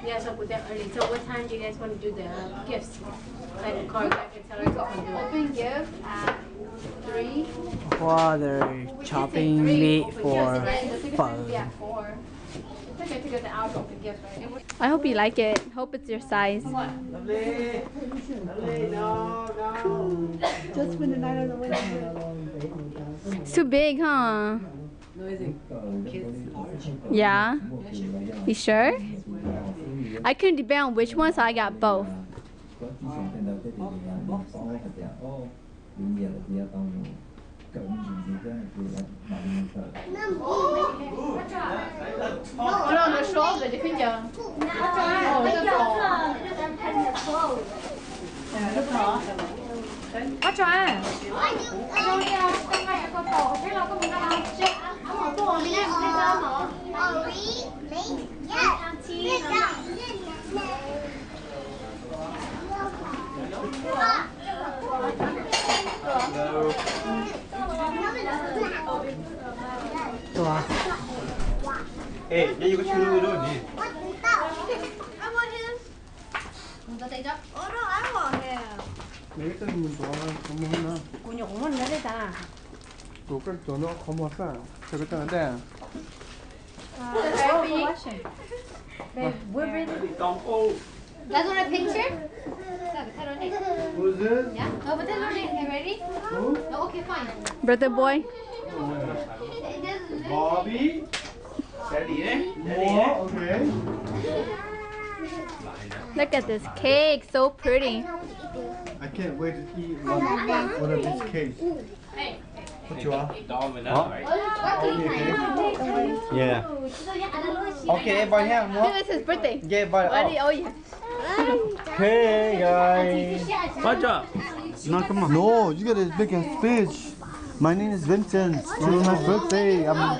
Guys, so what time do you guys want to do the gifts? Like, call back and tell her to come do it. Open gift at three. Father chopping meat for food. I hope you like it. Hope it's your size. Lovely. Lovely. No, no. Just when the night of the wedding. It's too big, huh? Yeah. You sure? I couldn't depend on which one, so I got both. Kuv nyuam qhuav muab nws dej tas. Kuv koj tuav no qhov muag xwb, tsis koj tau dej. Guys, want a picture? Yeah? Oh, but there's no name. Okay, ready? Oh, okay, fine. Birthday boy. Bobby. Daddy, eh? Daddy, eh? Look at this cake, so pretty. I can't wait to eat one, one of these cakes. What you want? Yeah. Okay, everybody here, more. This is his birthday. Yeah, everybody. Ready? Oh, yeah. Hey, guys. What's up? No, come on. No, you gotta make a speech. My name is Vincent. Today is my birthday. I'm...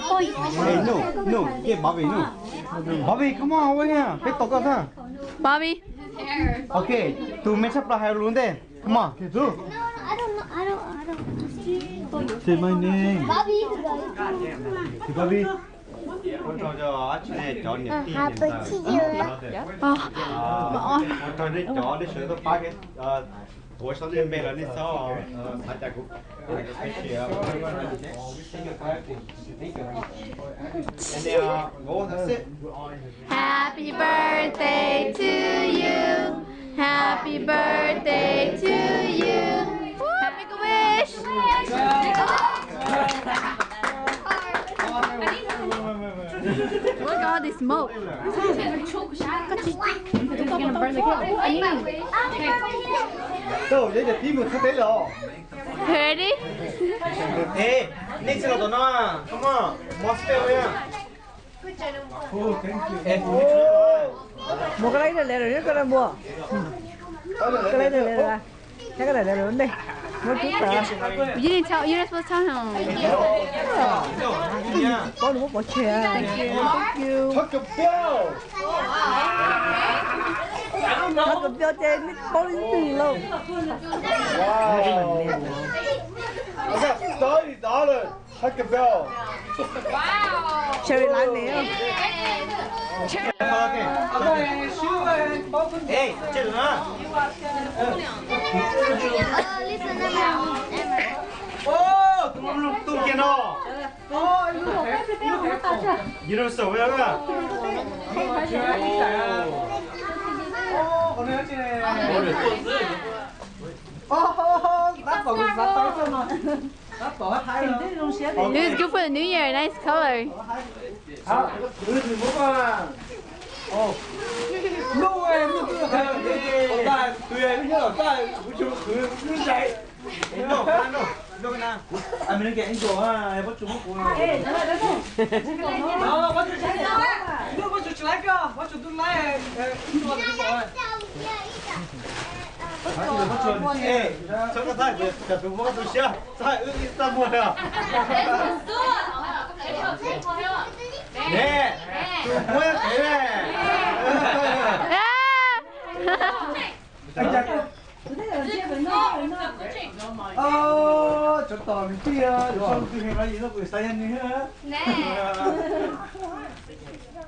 Hey, no, no. Yeah, Bobby, no. Bobby, come on, over here. Peb tos koj xwb. Bobby. Okay, tus me tshaj plaws hais lus ntej. Come on, Kitu. No, I don't know. I don't, I don't. Say my name. Bobby. Say Bobby. Happy birthday to you. Happy birthday to you. Make a wish. Look at all this smoke. Ready? Ê, nej tsis los tom no, come on, mos teb. Mus koj lab ib rab lem lawm, koj lab npua. Koj lab ib rab lem lawm, koj lab ib rab lem ntej. Muab cub tas. You didn't tell, you're not supposed to tell him. Paub nws muab pov tseg. Thank you. Thaum kawg pio ces nej paub ib tug lauj. Wow. Happy birthday. Cherry lime me. Ê, chết rồi hả? Ô, tung tung kia no. Dinosaur vậy đó. Ô, con này nó trên này. Ô, ô, ô, ô, bác bảo mình dán tay cho mà. Bác bảo hai rồi. This is good for the new year. Nice color. Hả? Ui, thì muốn mà. Ồ. Lúc này, lúc này, tôi, tôi, tôi, tôi, tôi, tôi, tôi, tôi, tôi, Ê, no, no, no, no, no. Ê, no, no, no. No, no, no, no. No, no, no, no. Ê, sao có thai, chả, chả tụi bố tụi xíu. Sao hai ước ít tao mua được. Nè, mua cái này. Ơ, cov tos nws tiag, sau twg heev no yus no kuv xav yog nws.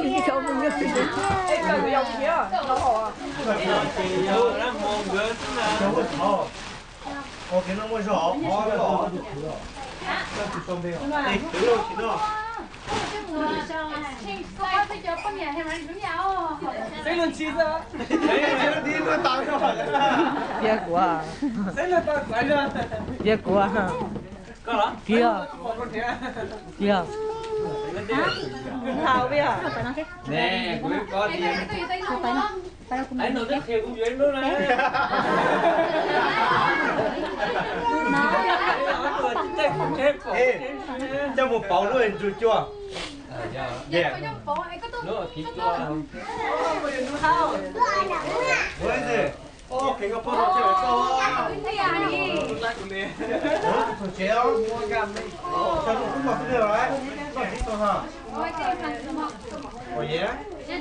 Ej, kawm yuav khiav, tau hau. Ces yog dab hmo nkawd xwb na. Ua kev no muaj zog, ov, tus khwv, ej, khwv lauj tsis noj. Xeeb Leej Txiv xwb. Piav kuv, piav kuv, piav, piav. Nws tau peb yog. Nws tau peb yog. Ej, coj mus pauv lub ntsuj cua. Yeah. What is it? Oh, okay, koj phob rau tsev lawm koj. Tsev os. Tsev os. Koj tsis tau ha. Oh, yeah? Yeah,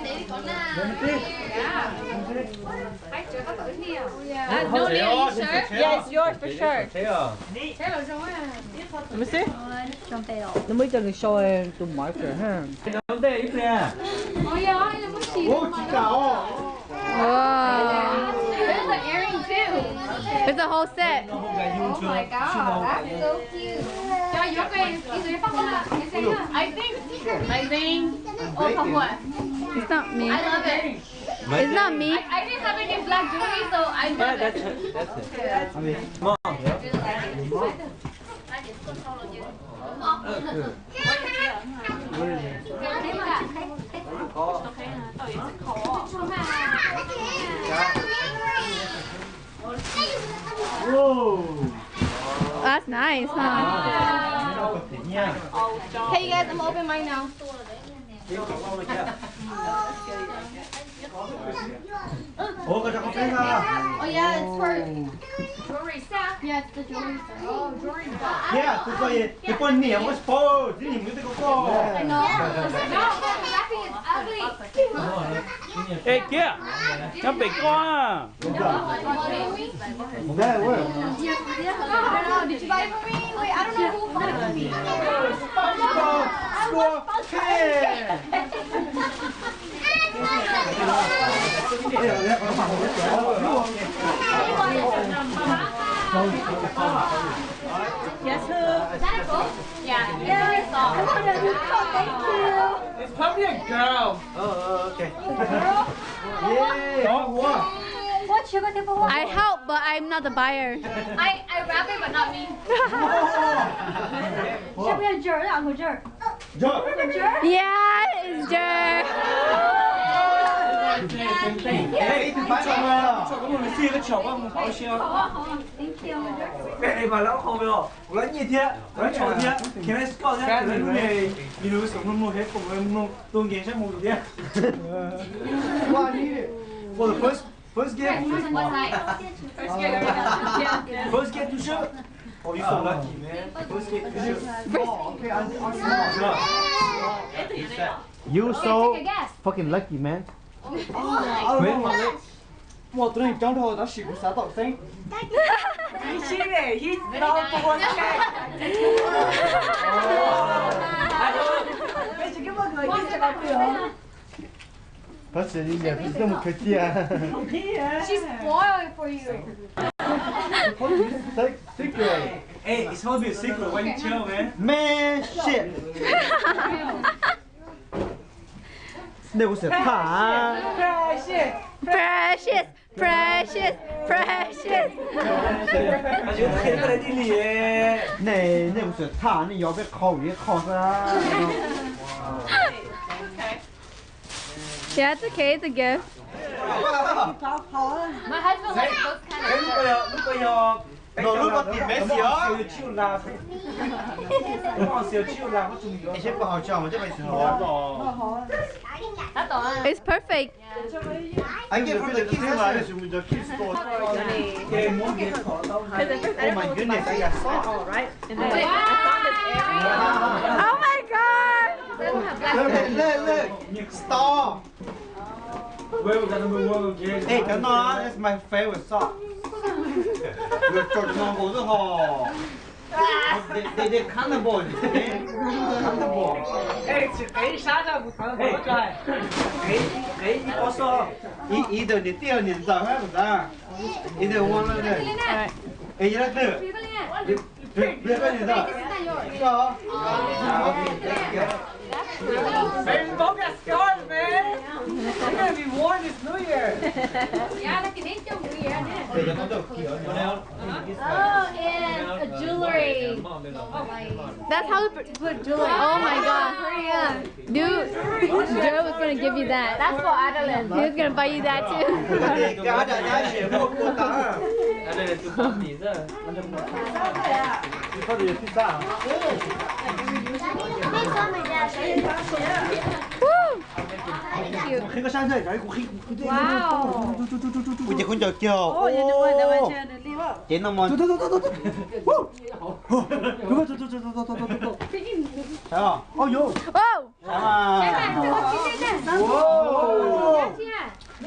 no, are you sure? Yeah, it's yours for sure. Let me see. Nws muaj ib co nws sau tus marker ha. Ua tsis kam os. Wow. There's a whole set. Oh my God, that's so cute. I think, I think, oh, what? It's not me. I love it. It's not me. I, I didn't have any black jewelry, so I love it. That's it. That's it. Mom. That's nice, huh? Hey, you guys, I'm gonna open mine now. Ua, koj tso koj peb na. Oh, yeah, it's her. Jewelry set? Yeah, it's the jewelry set. Oh, jewelry set. Yeah, tus ko, tus poj niam muab xpos, tib niam muab tej ko ko. I know. No, but the wrapping is ugly. Ej, kiag, nyob pem koj. Did you buy it for me? Wait, I don't know who bought it for me. Score. Score. Hey. Guess who? Is that a goat? Yeah. Yes. Thank you. It's probably a girl. Oh, oh, okay. Girl? Yeah. I help, but I'm not the buyer. I, I wrap it, but not me. Whoa. Whoa. Should be a jerk, yeah, I'm a jerk. Jerk. Yeah, it's jerk. Ej, ib tug pab tso, tso koj mus xij, koj tso koj mus pauv xwb. Thank you, I'm a jerk. Ej, mas lawv qhov os, kuv lab nyiaj thiab, kuv lab tsho thiab, Kevin Scott thiab, kuv lab lub me, me lus xum mloog mloog headphone mloog tua nkeeg saib mus thiab. For the first, first game. First game. First game too short. Oh, you so lucky, man. First game too short. Oh, okay, I'm, I'm small. You so fucking lucky, man. Muaj tus neeg coob dhau tab sis kuv xav tau Xeeb. Tab sis li ntawd twb mus khaws cia. She's spoiled for you. Secret. Hey, it's supposed to be a secret. Why you tell, man? Man, shit. Nej kuv xav tham. Precious, precious, precious. Nej, nej kuv xav tham, nej yuav peb qho ib qho xwb. Yeah, it's okay, it's a gift. My husband likes those kind of stuff. No, lub ko tim Messi os. Seb puas haus tso mas coj pais xwb hov. It's perfect. I get from the kids section. Oh my goodness, I got sauce. Oh my God. Look, look, look. Star. Hey, cov no, that's my favorite sauce. Cov no nkaus xwb hos. They, they, they're comfortable. Comfortable. Hey, tsis qev sab rau kuv thov qev, qev ib pob sauce. Ib, ib tug niam tij niam ntxawm hab kuv ntxawm. Ib tug ua no. Es yog leej twg? Pliag koj niam ntxawm. Koj. Baby, both got scars, man. You're gonna be warm this New Year. Yeah, like an angel New Year. Oh, and a jewelry. That's how to put jewelry. Oh my God. Dude, Joe was gonna give you that. That's for Adeline. He was gonna buy you that too. Woo! Thank you. Wow. Kuv ces kuv ncaws kiag. Ces no mas.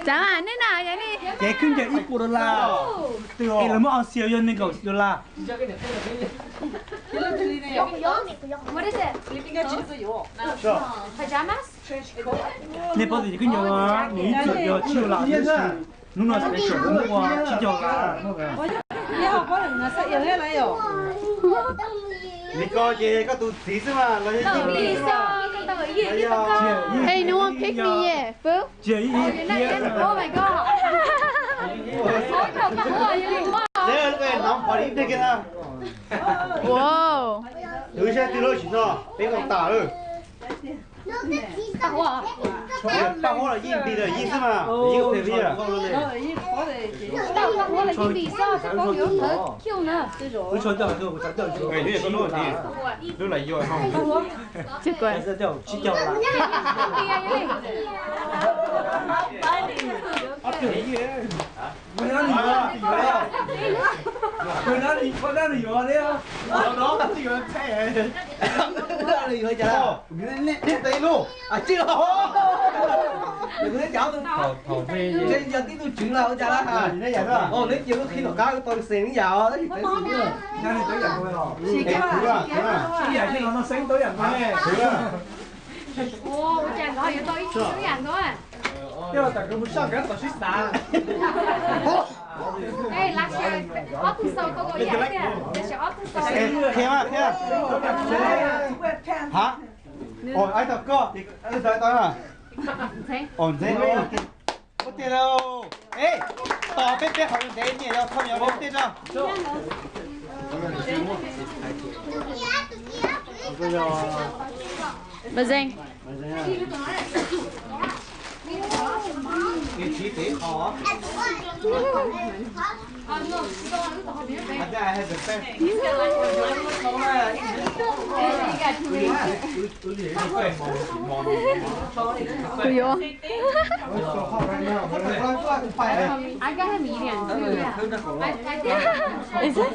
Tsav mas, nej na, ces khwb ncaws ib puas dollar. Es lawv muab auxias yog nees nkaum dollar. What is it? Pajamas? Nej paub tias khwb ncaws nws ib txwm yog tsib dollar, hnub no special hnub ua tsib caug dollar. Li ko ces koj tus txiv xwb mas los yog yij xwb mas. Hey, no one pick me yet, fool. Tsis yog ib, ib, ib. Oh my God. Wow. Tus ib sab twg lub sim no peb nkaus tas lawm. Paj huab los yij nti lawm yij xwb mas yij ua phem li. Tsis kuv. Yog tib tug tswv los ua cas lawm? Neb cia lub qhib tom qab tau xees ib yam os. Ua cas nkawd yuav tau ib tug ib yam nkawd? Last year ob tug xaus tau ib yam tiag, tab sis ob tug xaus. Qhia mas, qhia. Ha? Ov, ib tau koj, ib tau tau na. Ov, ntxeev. Ua tiag lauj. Tos peb peb qhov ntev nyiam yog thauj yog peb tej rau. Mas zeeg. Kuv yuav. Is it?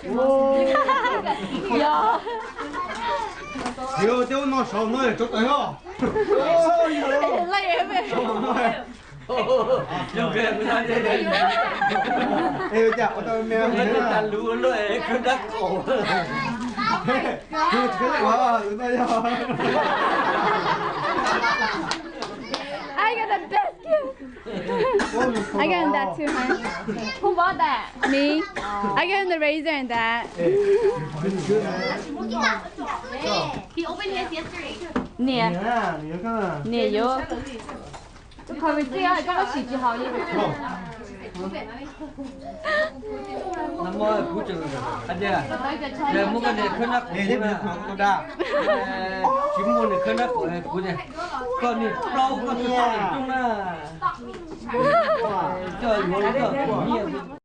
Yog. Yog tej ub no saum no yog tsov tawm os. Ej, ua cas ua tau me tas lub luaj khwb dab qaum. I got the best gift. I got him that too, huh? Who bought that? Me. I got him the razor and that. He opened his yesterday. Niam. Niam yuav. Tus khaws receipt koj muab sim tsis haum li. Muab koj niag khawb nab qus na. Tsis muaj niag khawb nab qus kuv tias koj niag plaub koj tsis tau niag rooj na. Coj yuav koj nyiaj.